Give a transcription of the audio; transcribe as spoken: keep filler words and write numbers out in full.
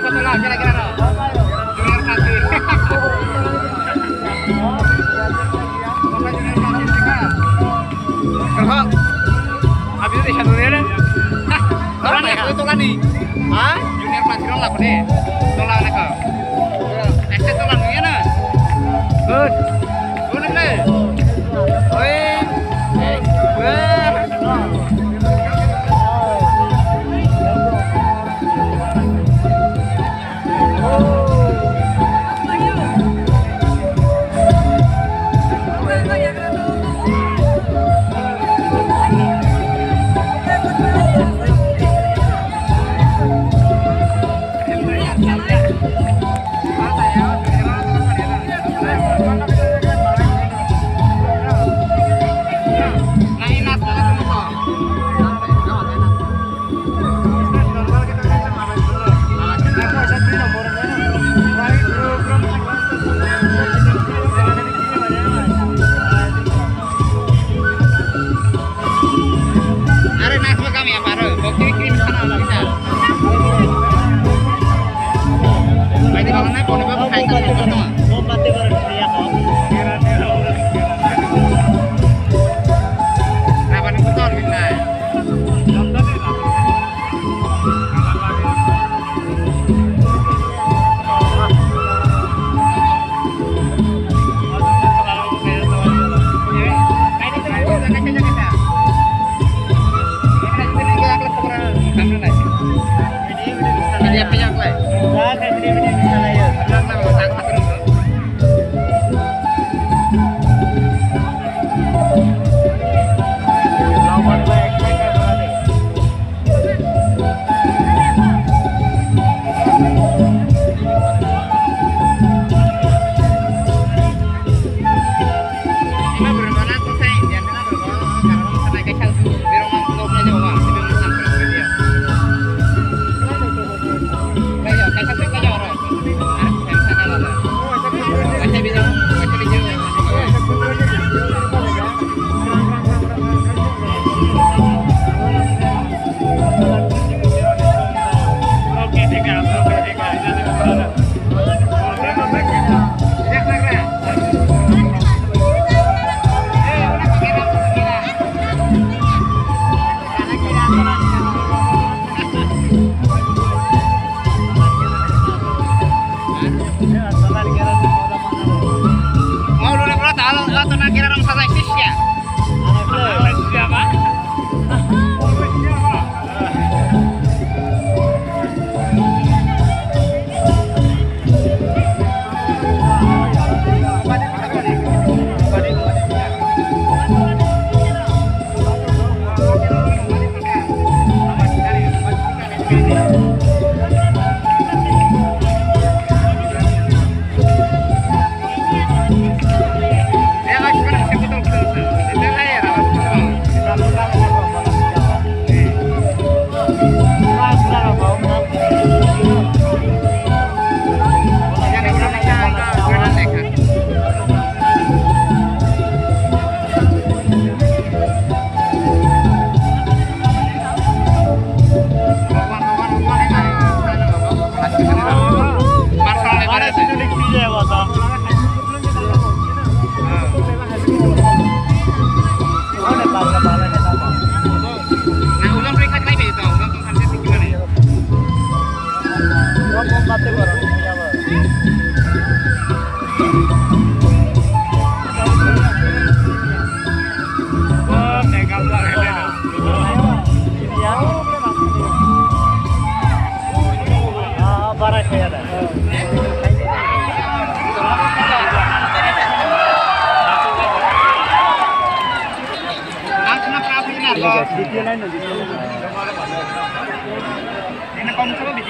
Tola, kira, kira, no. Junior Pati. Tola, Junior Pati, kira. Kerhok. Habis itu satu ya, no? Tola ni, tola ni. Ha? Junior Pati, tola apa nih? Tola apa kau? Este tola ni ya, no? Good. Good, no? Oi. Eh, eh. Are nasba kami apa ro? Bokti krim sana lagi sa. Baik, kalau naik, kalau naik,